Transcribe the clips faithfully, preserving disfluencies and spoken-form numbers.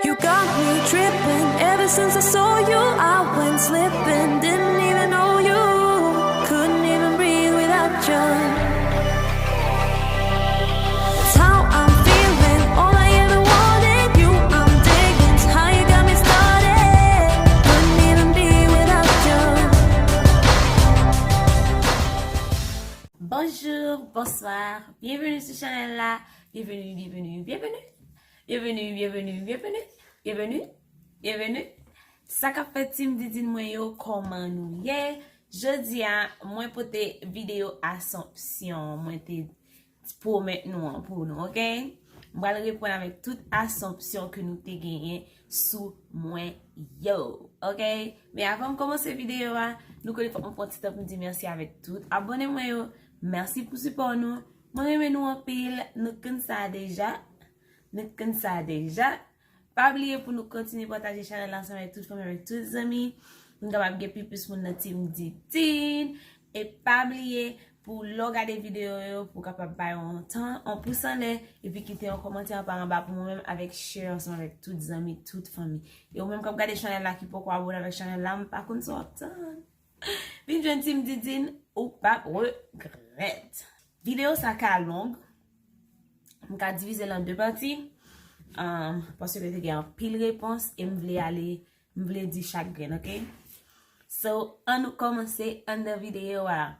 You got me tripping. Ever since I saw you, I went slipping. Didn't even know you. Couldn't even breathe without you. That's how I'm feeling. All I ever wanted, you I'm digging. How you got me started. Couldn't even be without you. Bonjou, bonswa, byenveni sou chanèl la. Byenveni, byenveni, byenveni. Byenveni, byenveni, byenveni. Byenveni, byenveni. Sa k ap fèt, team Didine mwen yo, kòman nou ye? Jodi a, mwen pote videyo Assomption. Mwen te pwomèt nou an pou nou, oke? M pral reponn avèk tout Assomption ke nou te genyen sou mwen yo, oke? Men avan m kòmanse videyo a, nou konnen fòk mwen pran ti tan pou m di mèsi avèk tout abòne mwen yo. Mèsi pou sipò nou. Mwen renmen nou anpil. Nou konn sa deja. Nou konn sa deja. Pa bliye pou nou kontinye pataje chanèl la ansanm avèk tout fanmi, avèk tout zanmi. Pou n kapab gen pi plis moun nan team Didine. E pa bliye pou lè w gade videyo yo, pou w kapab bay yon tan, yon pous anlè, epi kite yon kòmantè anba anba pou mwen menm avèk share ansanm avèk tout zanmi, tout fanmi. E ou menm k ap gade chanèl la ki poko abòne avèk chanèl la, m pa konn sa w ap tann. Vin jwenn team Didine, ou p ap regrèt. Videyo sa ka long. M ka divize l an de pati. Um, paske te gen anpil repons e m vle ale, m vle di chak grenn, oke? So, ann nou kòmanse anndan videyo a.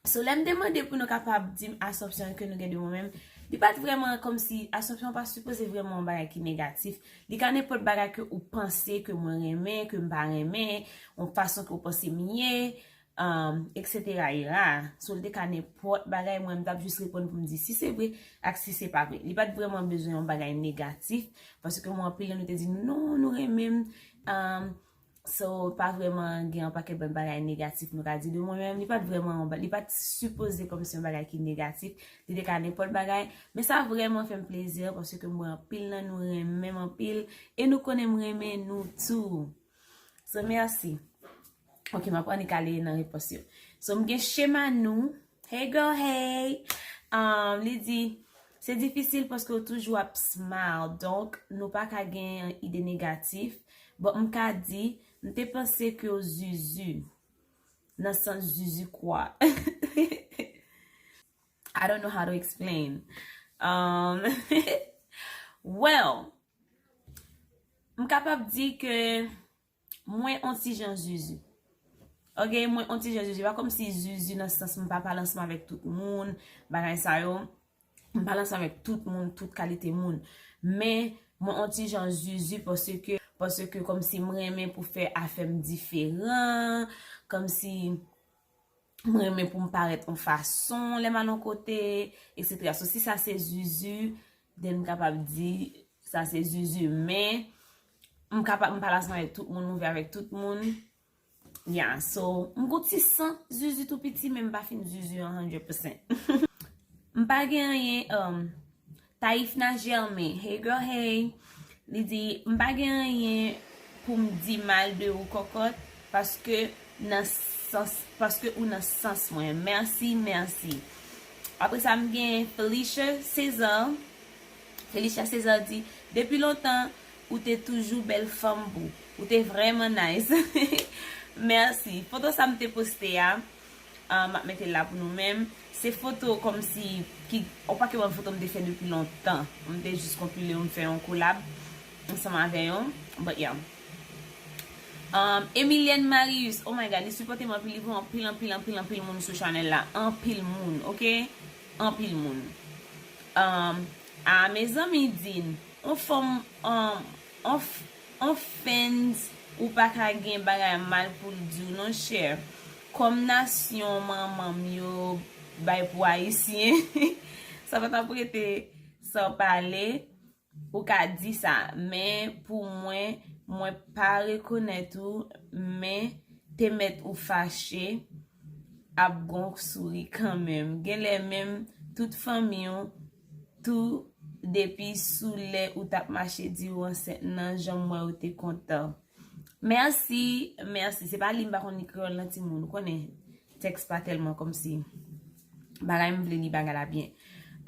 So, lè m te mande pou nou kapab di m Assomption ke nou gen de mwen menm, li pa t vrèman kòmsi Assomption pa sipoze vrèman yon bagay ki negatif. Li ka nenpòt bagay ke ou panse ke mwen renmen, ke m pa renmen, yon fason ke ou panse m ye, um, et cetera era. So, li te ka nenpòt bagay, mwen, m t ap jis reponn pou m di si se vre ak si se pa vre. Li pa t vrèman bezwen yon bagay negatif, paske mwen, anpil nan nou te di, "Non, nou renmen m." Um, so, pa vrèman gen yon pakèt bann bagay negatif nou ka di de mwen menm. Li pa t vrèman, yon ba- li pa t sipoze kòmsi yon bagay ki negatif. Li te ka nenpòt bagay. Men sa vrèman fè m plezi, paske mwen, anpil nan nou renmen m anpil. E nou konnen m renmen nou tou. So, mèsi. Ok, m ap annik ale nan repons yo. So, m gen Chema Nou. Hey girl, hey! Um, li di, se difisil paske w toujou ap smile. Donk, nou pa ka gen ide negatif. Bon, m ka di, m te panse ke w zuzu. Nan sans zuzu kwa? I don't know how to explain. Um, well, m kapab di ke mwen on ti jan zuzu. Ok, mwen on ti jan zuzu. Pa kòmsi zuzu nan sans m pa pale ansanm avèk tout moun, bagay sa yo. M pale ansanm avèk tout moun, tout kalite moun. Men, mwen on ti jan zuzu paske, paske kòmsi m renmen pou fè afè m diferan, kòmsi m renmen pou m parèt on fason lè m al on kote, et cetera. So, si sa se zuzu, then m kapab di sa se zuzu, men m kapab, m pale ansanm avèk tout moun, m ouvè avèk tout moun. Yeah, so, m gon ti san zuzu tou piti, men m pa fin zuzu a hundred percent. M pa gen anyen, um, Taïfna Germain, hey girl, hey. Li di, m pa gen anyen pou m di mal de ou, kòkòt, paske nan sans, paske ou nan sans mwen. Mèsi, mèsi. Apre sa, m gen Felicia Cesar. Felicia Cesar di, depi lontan, ou te toujou bèl fanm bou. Ou te vrèman nice. Mèsi. Foto sa m te poste a, ah, m ap mete l la pou nou menm. Se foto kòmsi, ki, yon pakèt bann foto m te fè depi lontan. M te jis konpile yo, m fè yon kolab ansanm avè yo. But yeah. Um, Emilienne Marius, oh my God, li sipòte m anpil, li voye anpil, anpil, anpil, anpil moun sou chanèl la. Anpil moun, ok? Anpil moun. Um, ah, mezanmi, Didine, on fanm, um, on f-, on fans, ou pa ka gen bagay mal pou l di w non, chè. Kòm nasyon manman m yo bay pou Ayisyen, sa pa t ap rete san pale. Ou ka di sa, men pou mwen, mwen pa rekonèt ou, men te mèt ou fache, ap gon souri kanmenm. Genlè menm tout fanmi w tou, depi sou lè ou t ap mache di ou ansent nan, jan m wè ou te kontan. Mèsi, mèsi. Se pa li, m pa konn li kreyòl nan timoun. Ou konnen, tèks pa tèlman kòmsi bagay m vle li bagay la byen.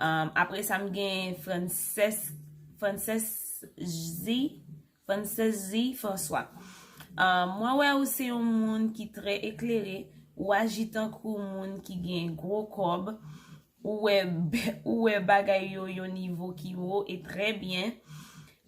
Um, apre sa, m gen Frances, Frances Z, Frances Z François. Ah, mwen wè ou se yon moun ki trè eklere, ou aji tankou moun ki gen gwo kòb, ou wè, ou wè bagay yo yon nivo ki wo e trè byen.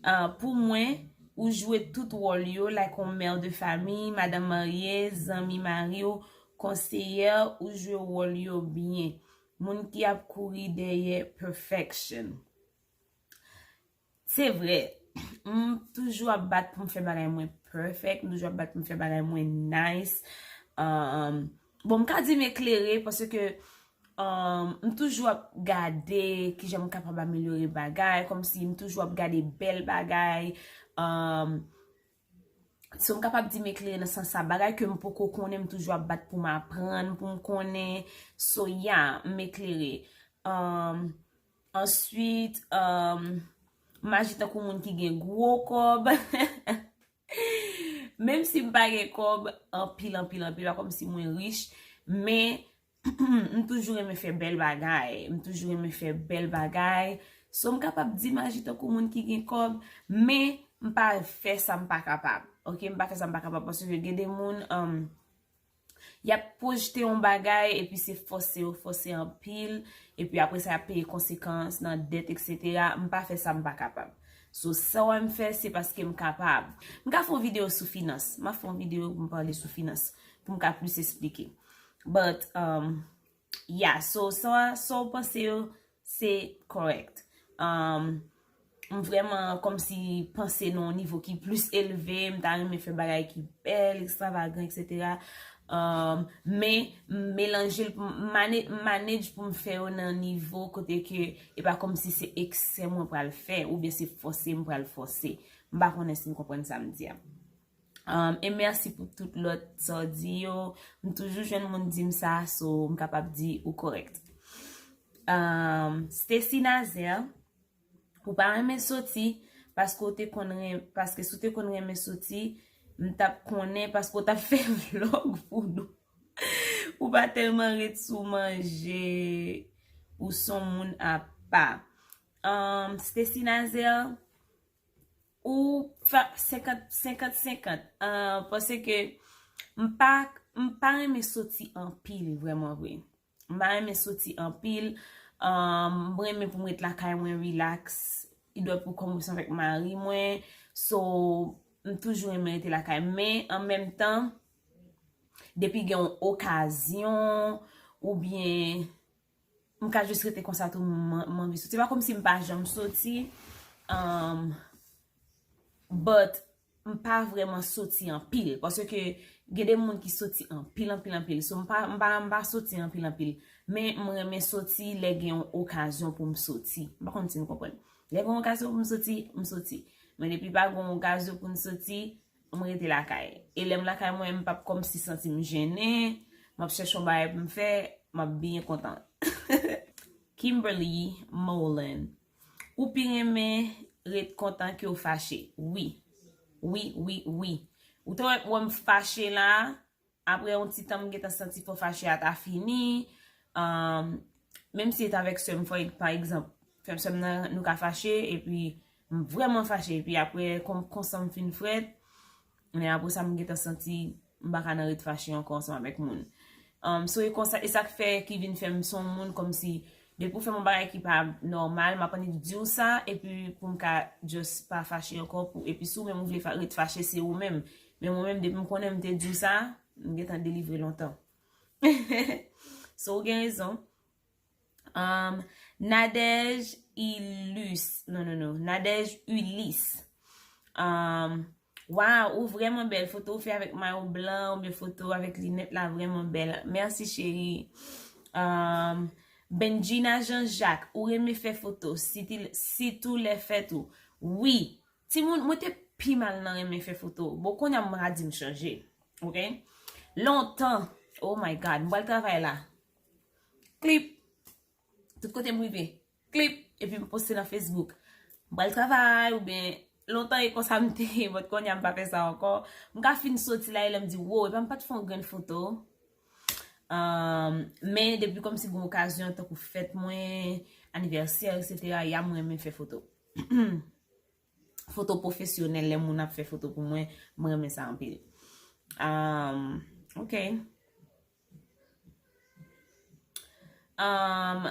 Ah, pou mwen, ou jwe tout wòl yo, like yon mè de fami, madanm marye, zanmi mari w, konseyè, ou jwe wòl yo byen. Moun ki ap kouri dèyè perfection. Se vre, m toujou ap bat pou m fè bagay mwen perfect, m toujou ap bat pou m fè bagay mwen nice. Um, bon, m ka di m eklere paske um, m toujou ap gade kijan m kapab amelyore bagay, kòmsi m toujou ap gade bèl bagay. Um, so, m kapab di m eklere nan sans sa, bagay ke m poko konnen, m toujou ap bat pou m aprann, pou m konnen. So, yeah, m eklere. Um, answit, um, m aji tankou moun ki gen gwo kòb. Menm si m pa gen kòb anpil, anpil, anpil, pa kòmsi mwen rich, men m toujou renmen fè bèl bagay. M toujou renmen fè bèl bagay. So, m kapab di m aji tankou moun ki gen kòb, men m pa fè sa m pa kapab. Ok, m pa fè sa m pa kapab paske gen de moun, um, y ap pwojte yon bagay epi se fòse yo fòse anpil, epi apre sa y ap peye konsekans nan dèt, etsetera. M pa fè sa m pa kapab. So, sa w wè m fè, se paske m kapab. M ka fè yon videyo sou finans. M ap fè yon videyo pou m pale sou finans, pou m ka plis esplike. But, um, yeah, so, sa, sa w panse yo, se kòrèk. Um, m vrèman kòmsi panse nan yon nivo ki plis elve, m ta renmen fè bagay ki bèl, ekstravagan, etsetera. Um, men, m melanje l, m mane-, m manage pou m fè yo nan nivo kote ke e pa kòmsi se eksè mwen pral fè, oubyen se fòse m pral fòse. M pa konnen si n konprann sa m di a. Um, e mèsi pou tout lòt sa w di yo. M toujou jwenn moun di m sa, so m kapab di ou kòrèk. Um, Stacy Nazaire, ou pa renmen soti, paske w te konn ren-, paske si w te konn renmen soti, m t ap konnen, paske w t ap fè vlòg pou nou. Ou pa tèlman ret sou manje, ou s on moun apa. Um, Stacy Nazaire, ou fè senkant, senkant, senkant. Ah, paske m pa, m pa renmen soti anpil, vrèman vre. M pa renmen soti anpil. Ah, m renmen pou m ret lakay mwen, relax. Li dwèt pou konvèsasyon avèk mari mwen. So, m toujou renmen rete lakay. Men, an menm tan, depi gen yon okazyon, oubyen m ka jis rete konsa tou, m, m anvi soti. Se pa kòmsi m pa janm soti, um, but m pa vrèman soti anpil. Paske gen de moun ki soti anpil, anpil, anpil. So, m pa, m pa, m pa soti anpil, anpil. Men m renmen soti lè gen yon okazyon pou m soti. M pa konn si nou konprann. Lè gen yon okazyon pou m soti, m soti. Men depi pa gen yon okazyon pou m soti, m rete lakay. E lè m lakay mwen, m p ap kòmsi santi m jennen, m ap chèche yon bagay pou m fè, m ap byen kontan. Kimberly Molen, ou pi renmen ret kontan ke w fache? Wi. Wi, wi, wi. Ou te wè, wè m fache la, apre yon ti tan m gentan santi fò fache a ta fini. Um, menm si se t avèk sè m, fò, pa egzanp, fè m sè m nan, nou ka fache, epi m vrèman fache, epi apre, kon, konsa m fin frèt, men apre sa, m gentan santi m pa ka nan ret fache ankò ansanm avèk moun. Um, so, e konsa, e sa k fè ki vin fè m s on moun kòmsi, depi w fè m yon bagay ki pa nòmal, m ap annik di w sa, epi pou m ka just pa fache ankò, pou, epi si w menm ou vle fa-, ret fache, se ou menm. Men mwen menm, depi m konnen m te di w sa, m gentan delivre lontan. So, ou gen rezon. Um, Nadège Ilus. Non, non, non. Nadège Ulysse. Um, wow, ou vrèman bèl. Foto ou fè avèk mayo blan oubyen foto avèk linèt la vrèman bèl. Mèsi, cheri. Um, Benjina Jean-Jacques, ou renmen fè foto, sitou, sitou lè fèt ou. Wi, timoun, mwen te pi mal nan renmen fè foto. Bon, kounye a m ka di m chanje. Ok? Lontan, oh my God, m pral travay la. Klip. Tout kote m rive. Klip. Epi m poste nan Facebook. M pral travay oubyen lontan e konsa m te ye, but kounye a m pa fè sa ankò. M ka fin soti la e lè m di, wow, epa m pa t fè yon grenn foto. Um, men depi kòmsi gen okazyon, tankou fèt mwen, anivèsè, etsetera, ya m renmen fè foto. foto pwofesyonèl, lè moun ap fè foto pou mwen, mwen renmen sa anpil. Um, ok. Um,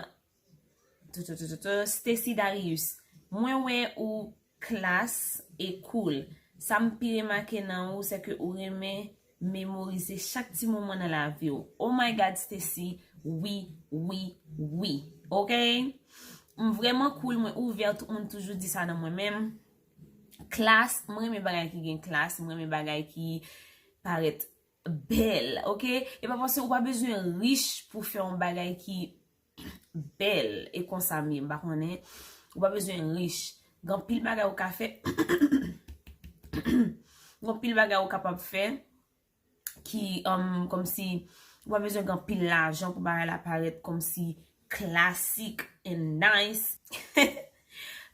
Stacy Darius, mwen wè ou klas e cool. Sa m pi remake nan ou, se ke ou renmen memorize chak ti moman nan lavi w. Oh my God, Stacy, wi, wi, wi. Ok? M vrèman cool, mwen ouvè, tout moun toujou di sa nan mwen menm. Klas, mwen renmen bagay ki gen klas, mwen renmen bagay ki parèt bèl, ok? E pa paske ou pa bezwen rich pou fè yon bagay ki bèl. E konsa m ye, m pa konnen. Ou pa bezwen rich. Gen anpil bagay ou ka fè. Gen anpil bagay ou kapab fè ki, um, kòmsi ou pa bezwen gen anpil lajan pou bagay la parèt kòmsi classic and nice.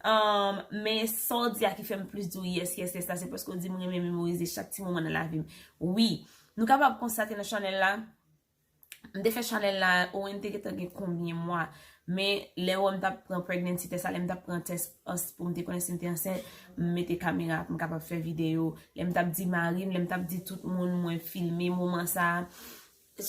Um, men sa w di a ki fè m plis di w yes, yes, yes la, se paske w di m renmen memorize chak ti moman nan lavi m. Wi, nou kapab konstate nan chanèl la, m te fè chanèl la, Owen te gentan gen konbyen mwa, men lè w m t ap pran pregnancy test la, lè m t ap pran test ans-, pou m te konnen si m te ansent, m mete kamera pou m kapab fè videyo, lè m t ap di mari m, lè m t ap di tout moun, mwen filme moman sa,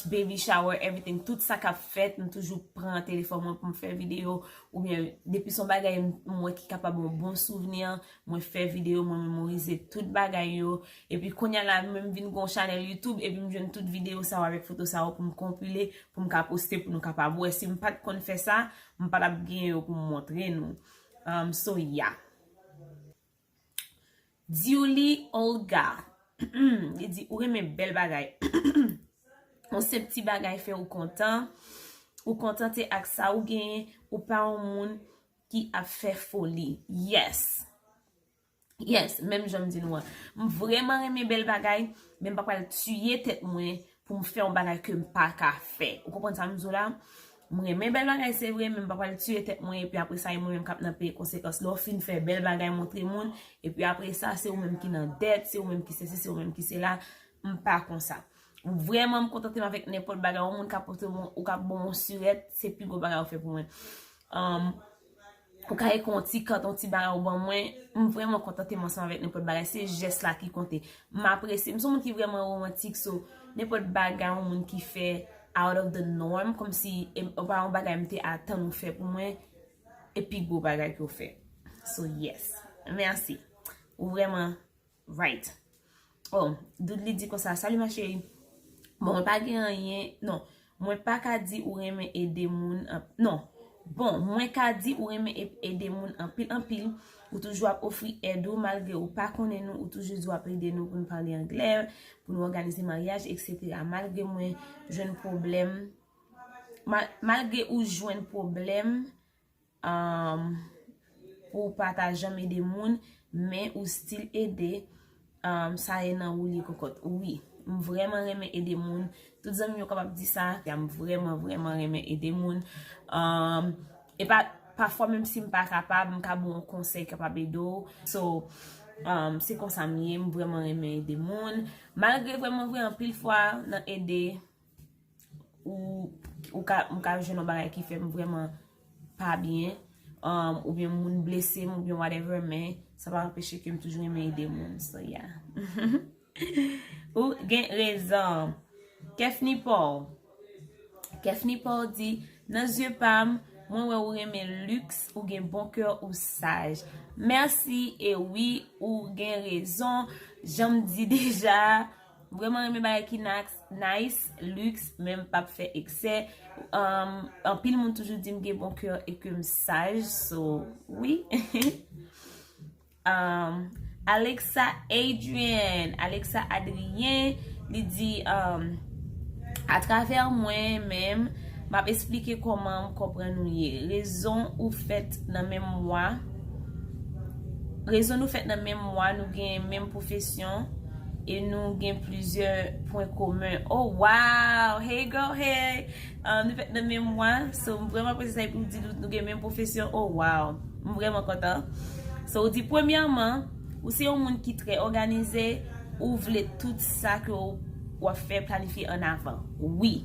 baby shower, everything, tout sa k ap fèt, m toujou pran telefòn mwen pou m fè videyo, oubyen depi se yon bagay m, m wè ki kapab yon bon souvni, mwen fè videyo, mwen memorize tout bagay yo, epi kounye a la, mwen m vin gon chanèl YouTube, epi m jwenn tout videyo sa yo avèk foto sa yo pou m konpile, pou m ka poste, pou nou kapab wè. Si m pa t konn fè sa, m pa t ap gen yo pou m montre nou. Um, so, yeah. Diouly Olga. Li di, ou renmen bèl bagay. Yon senp ti bagay fè ou kontan. Ou kontante ak sa ou genyen. Ou pa yon moun ki ap fè foli. Yes. Yes, menm jan m di nou an. M vrèman renmen bèl bagay, men m pa pral tiye tèt mwen pou m fè yon bagay ke m pa ka fè. Ou konprann sa m di w la? M renmen bèl bagay, se vre, men m pa pral tiye tèt mwen, epi apre sa, e mwen menm k ap nan peye konsekans. Lè w fin fè bèl bagay, montre moun, epi apre sa, se ou menm ki nan dèt, se ou menm ki sesi, se ou menm ki sela. M pa konsa. Vrèman, m kontante m avèk nenpòt bagay. Yon moun ka pote m, ou ka ban m yon sirèt, se pi gwo bagay ou fè pou mwen. Um, ou ka ekri yon ti kant, yon ti bagay ou ban mwen, m vrèman kontante m ansanm avèk nenpòt bagay. Se jès la ki konte. M apresye, m se yon moun ki vrèman romantik, so nenpòt bagay yon moun ki fè out of the norm, kòmsi e, e pa yon bagay m te atann ou fè pou mwen, e pi gwo bagay ke w fè. So, yes. Mèsi. Ou vrèman right. Oh, Doudly di konsa, salut ma chérie. Bon, mwen pa gen anyen, non. Mwen pa ka di ou renmen ede moun, an- non. Bon, mwen ka di ou renmen e- ede moun anpil, anpil. Ou toujou ap ofri èd ou, malgre ou pa konnen nou, ou toujou di w ap ede nou pou nou pale anglè, pou nou òganize maryaj, et cetera. Malgre mwen jwenn pwoblèm, ma- malgre ou jwenn pwoblèm, um, pou w pa ta janm ede moun, men ou still ede, um, sa e nan ou li kokòt. Wi, m vrèman renmen ede moun. Tout zanmi m yo kapab di sa, m vrèman, vrèman renmen ede moun. Um, e pa, pafwa, menm si m pa kapab, m ka ba w yon konsèy kapab ede w. So, um, se konsa m ye, m vrèman renmen ede moun. Malgre vrèman vre, anpil fwa, nan ede, ou, ou ka, m ka jwenn yon bagay ki fè m vrèman pa byen, um, oubyen moun blese m, oubyen whatever, men sa pa anpeche ke m toujou renmen ede moun. So, yeah. Ou gen rezon. Kefni Paul. Kefni Paul di, nan zye pa m, mwen wè ou renmen luks, ou gen bon kè, ou saj. Mèsi, e wi, ou gen rezon. Jan m di deja, vrèman renmen bagay ki nice, nice, luks, men m p ap fè eksè. Um, anpil moun toujou di m gen bon kè e ke m saj, so, wi. Um, Alexa Adrian, Alexa Adrien, li di, um, atravè mwen menm, m ap esplike kòman m konprann ou ye. Rezon ou fèt nan menm mwa. Rezon nou fèt nan menm mwa, nou gen menm pwofesyon e nou gen plizyè pwen komen. Oh, wow! Hey, girl, hey! Um, nou fèt nan menm mwa, so m vrèman apresye sa epi w di nou, nou gen menm pwofesyon. Oh, wow! M vrèman kontan. So, ou di, premyèman, ou se yon moun ki trè òganize, ou vle tout sa ke w, w ap fè planifye ann avan. Wi.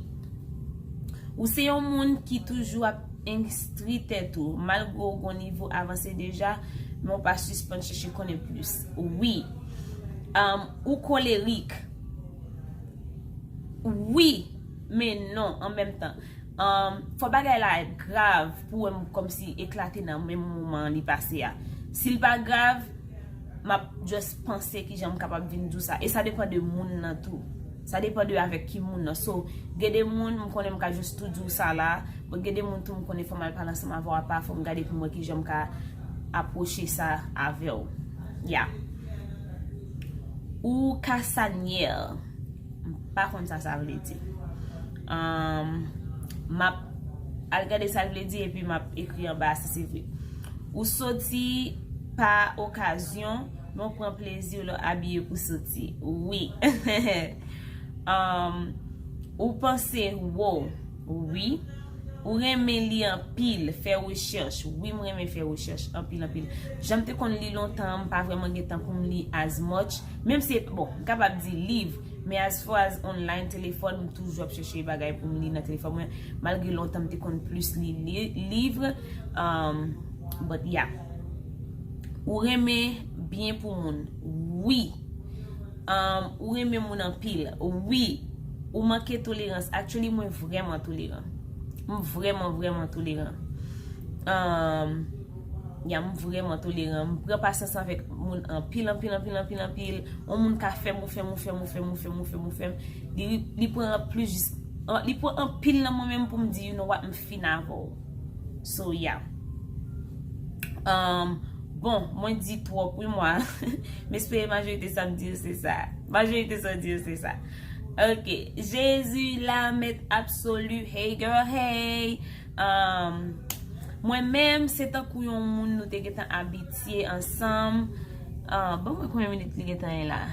Ou se yon moun ki toujou ap enstwi tèt ou, malgre w gon nivo avanse deja, Men w pa sispann chèche konnen plis. Wi. Um, ou kolerik. Wi, men non, an menm tan. Um, fò bagay la grav pou wè m kòmsi eklate nan menm moman li pase a. Si l pa grav, m ap just panse kijan m kapab vin di w sa. E sa depann de moun nan tou. Sa depann de avèk ki moun nan. So, gen de moun, m konnen m ka just tou di w sa la. Bon, gen de moun tou, m konnen fò m al pale ansanm avè w apa, fò m gade pou m wè kijan m ka apwoche sa avè w. Ya. Ou kasanyèl. M pa konn sa sa vle di. Um, m ap al gade sa l vle di epi m ap ekri anba si se vre. Ou soti pa okazyon, men w pran plezi w lè w abiye pou soti. Wi. Um, ou panse wo. Wi. Ou renmen li anpil, fè rechèch. Wi, m renmen fè rechèch anpil, anpil. Jan m te konn li lontan, m pa vrèman gen tan pou m li as much. Menm si, bon, m kapab di liv, men as far as online, telefòn, m toujou ap chèche bagay pou m li nan telefòn mwen. Malgre lontan m te konn plis li, li liv. Um, but yeah. Ou renmen byen pou moun. Wi. Um, ou renmen moun anpil. Wi. Ou manke tolerans. Actually, mwen vrèman toleran. M vrèman, vrèman toleran. Um, ya, m vrèman toleran. M pran pasyans avèk moun anpil, anpil, anpil, anpil, anpil. Yon moun ka fè m, ou fè m, ou fè m, ou fè m, ou fè m, ou fè m, ou fè m, ou fè m. Li, li pran plis jis, an- li pran anpil nan mwen menm pou m di, you know what, m fin avè w. So, yeah. Um, bon, mwen di twòp, wi, mwa. M espere majorite sa m di yo se sa. Majorite sa m di yo se sa. Ok. Jezi la, mèt absoli. Hey, girl, hey. Um, mwen menm, se tankou yon moun nou te gentan abitye ansanm. Ah, ban mwen konbyen minit li gentan ye la?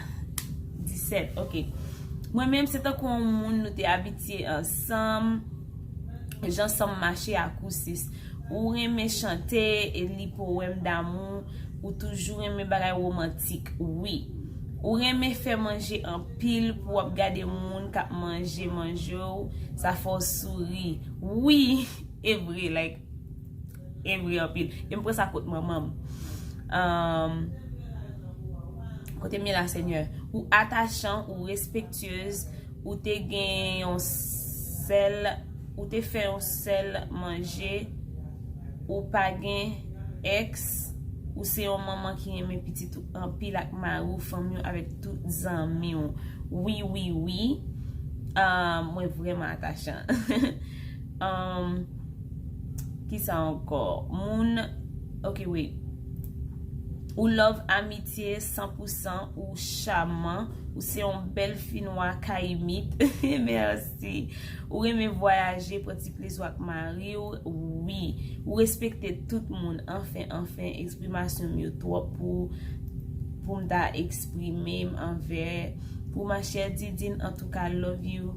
Disèt, ok. Mwen menm, se tankou yon moun nou te abitye ansanm. Jan san m mache ak ou, sis. Ou renmen chante e li powèm damou. Ou toujou renmen bagay womantik. Wi. Ou renmen fè manje anpil pou w ap gade moun k ap manje manje w. Sa fè w souri. Wi. E vre, like, e vre anpil. E m pran sa kot manman m. Um, kote m ye la, Senyè? Ou atachan, ou respektyez, ou te gen yon sèl, ou te fè yon sèl manje, ou pa gen èks, ou se yon manman ki renmen pitit ou anpil ak mari w, fanmi w, avèk tout zanmi w. Wi, wi, wi. Ah, mwen vrèman atachan. Um, kisa ankò? Moun, ok, wi. Ou love amitye san pou san, ou chaman, ou se yon bèl finwa kayimit. Mèsi. Ou renmen vwayaje, pran ti plezi w ak mari w. Wi. Ou respekte tout moun. Anfen, anfen, eksprimasyon m yo twòp pou, pou m ta eksprime m anvè. Pou ma chère Didine, antouka, love you.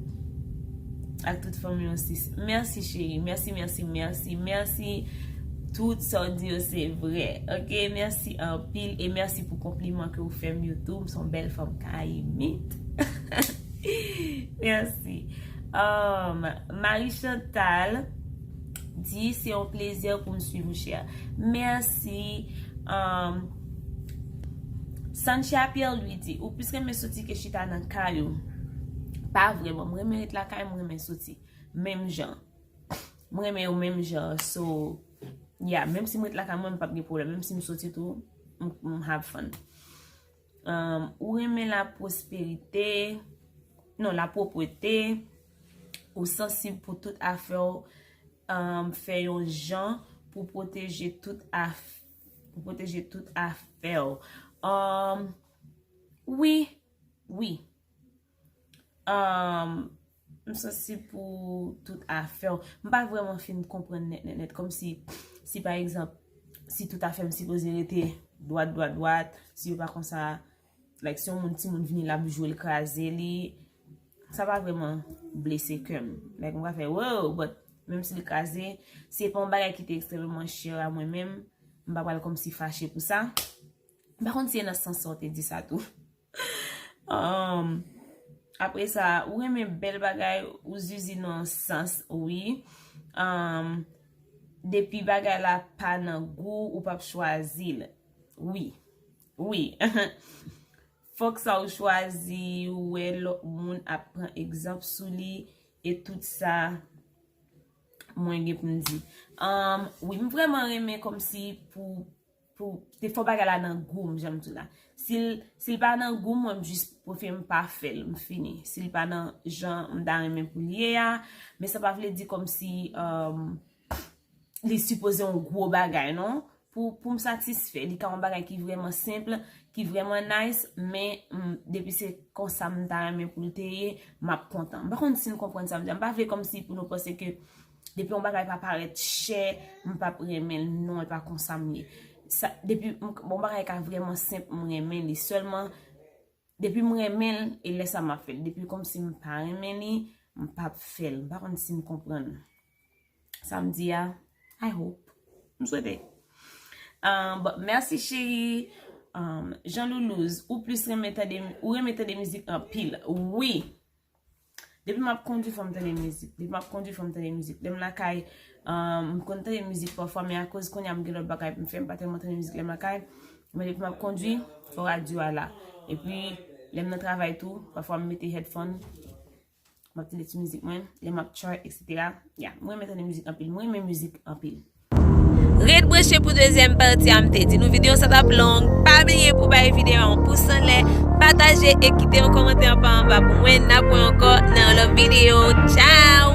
Ak tout fanmi w, sis. Mèsi, cheri. Mèsi, mèsi, mèsi, mèsi. Tout sa w di yo se vrè. Ok, mèsi anpil. E mèsi pou konpliman ke w fè m yo tou. M se yon bèl fanm kayimit. Mèsi. Um, Marie Chantal di, se yon plezi pou m swiv ou, chè. Mèsi. Um, Sanchia Pierre Louis di, ou plis renmen soti ke chita nan kay ou? Pa vrèman. M renmen ret lakay, m renmen soti. Menm jan. M renmen yo menm jan. So, yeah, menm si m ret lakay mwen, m p ap gen pwoblèm. Menm si m soti tou, m, m have fun. Um, ou renmen la pwosperite, non, la pwoprete, ou sansib pou tout afè w, um, fè yon jan pou pwoteje tout af-, pou pwoteje tout afè w. Um, wi, wi. Um, m sansib pou tout afè w. M pa vrèman fin konprann nèt, nèt, nèt. Kòmsi, si pa egzanp, si tout afè m sipoze rete dwat, dwat, dwat, si yo pa konsa, like, si yon moun, timoun vini, l ap jwe, l kraze li, sa pa vrèman blese kè m. Like, m ka fè, wow, but menm si l kraze, si se pa yon bagay ki te ekstrèmeman chè a mwen menm, m pa pral kòmsi fache pou sa. M pa konn si se nan sans sa w te di sa tou. Um, apre sa, ou renmen bèl bagay, ou zizi nan sans, wi. Um, depi bagay la pa nan gou, ou p ap chwazi l. Wi. Wi. Fòk sa ou chwazi, ou wè lòt moun ap pran egzanp sou li, e tout sa, mwen gen pou m di. Um, wi, m vrèman renmen kòmsi pou, pou te fè bagay la nan gou m, jan m di la. Si l, si l pa nan gou m, mwen, m jis prefere m pa fè l, m fini. Si l pa nan jan m ta renmen pou l ye a, men sa pa vle di kòmsi, um, li sipoze yon gwo bagay, non. Pou, pou m satisfè, li ka yon bagay ki vrèman senp, ki vrèman nice, men, mm, depi se konsa m ta renmen pou l te ye, m ap kontan. M pa konn si n konprann sa m di a. M pa vle kòmsi pou nou panse ke depi yon bagay pa parèt chè, m p ap renmen l. Non, e pa konsa m ye. Sa, depi m, bon, bagay ka vrèman senp, m renmen li. Sèlman, depi m renmen l, e lè sa m ap fè l. Depi kòmsi m pa renmen li, m p ap fè l. M pa konn si n konprann sa m di a. I hope. M swete. Um, but mèsi cheri. Um, Jean Loulouz, ou plis renmen tande, ou renmen tande mizik anpil. Wi. Depi m ap kondui, fò m tande mizik. Depi m ap kondui, fò m tande mizik. Lè m lakay, um, m konn tande mizik pafwa, men akoz kounye a m gen lòt bagay pou m fè, m pa tèlman tande mizik lè m lakay. Men depi m ap kondui, fò radyo a la. Epi, lè m nan travay tou, pafwa m mete headphone, m ap tande ti mizik mwen, lè m ap chart, et cetera. Ya, mwen renmen tande mizik anpil. Mwen renmen mizik anpil. Ret branche pou dezyèm pati a. M te di nou videyo sa t ap long. Pa bliye pou bay videyo a yon pous anlè, pataje e kite yon kòmantè anba pou mwen. N ap wè ankò nan yon lòt videyo. Tchao!